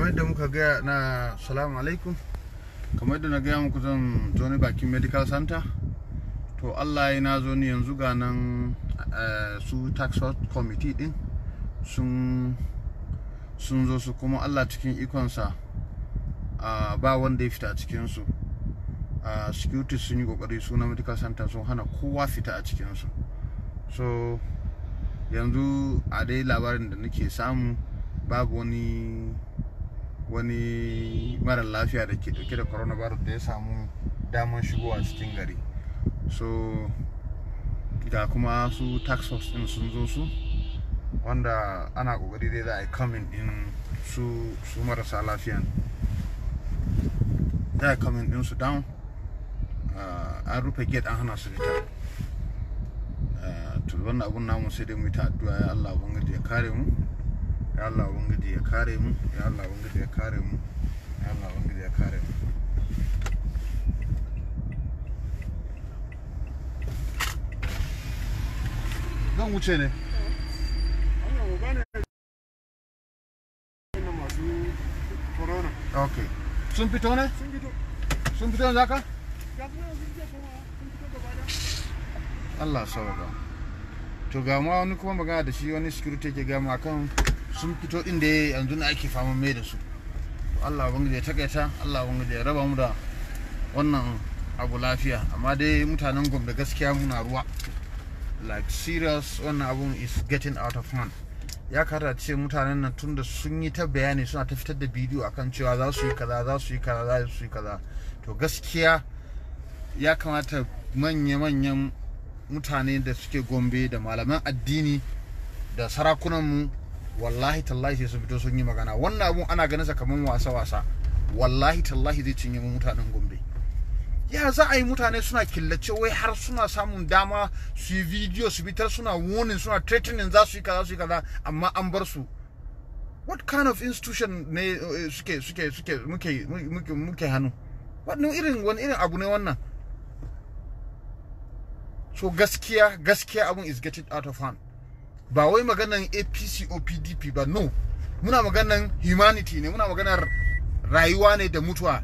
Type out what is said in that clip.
Kamar yadda muka gaya na, salamu alaikum. Kamar yadda na gaya muku, zan zo ne bakin medical center. To, Allah ya na zo ni yanzu, ga nan su task force committee din sun zo su, kuma Allah cikin ikonsa ba wanda ya fita a cikinsu. Security sun yi kokari, su na medical center sun hana kowa fita a cikinsu. So yanzu a dai labarin da nake samu, babu wani mara lafiya da ke dauke da coronavirus da ya samu damar shigowa cikin gari. So ga kuma su task force din sun zo su, wanda ana kokari dai za a yi calming din su marasa lafiyan, za a yi calming din su down. An rufe gate, an hana su fita. To, wannan abun namu sai dai mu yi ta addu'a. Ya Allah ubangiji ya kare mu, ya Allah ubangiji ya kare mu, ya Allah ubangiji ya kare mu, ya Allah ubangiji ya kare mu. Zan wuce ne. Wannan oga ne na masu corona. Okay, sun fito ne? Sun fito. Sun fito yanzu haka? Ga su nan sun je kuma sun fito gaba da. Allah sauka. To, ga ma wani kuma magana da shi wani security ke gama akan sun fito inda yanzu na ake faman mai da su. To, Allah ubangiji ya takaita, Allah ubangiji ya raba mu da wannan abu lafiya. Amma dai mutanen Gombe, gaskiya muna ruwa, like serious. Wannan abun is getting out of hand. Ya kamata ce mutanen nan, tunda sun yi ta bayani, suna ta fitar da bidiyo akan cewa za su yi kaza, za su yi kaza, za su yi kaza, to gaskiya ya kamata manya-manyan mutane da suke Gombe, da malaman addini da sarakunanmu, wallahi tallahi sai su fito sun yi magana. Wannan abun ana ganin sa kamar wasa-wasa, wallahi tallahi zai cinye mu mutanen Gombe. Ya za a yi mutane suna killace, wai har suna samun dama su yi bidiyo su fitar, suna warning, suna threatening za su yi kaza, su yi kaza, amma an bar su? What kind of institution ne suke muke hannu? Wani irin abu ne wannan? So gaskiya gaskiya abun is getting out of hand. Ba wai maganan APC or PDP ba, no. Muna maganan humanity ne, muna maganar rayuwa ne da mutuwa.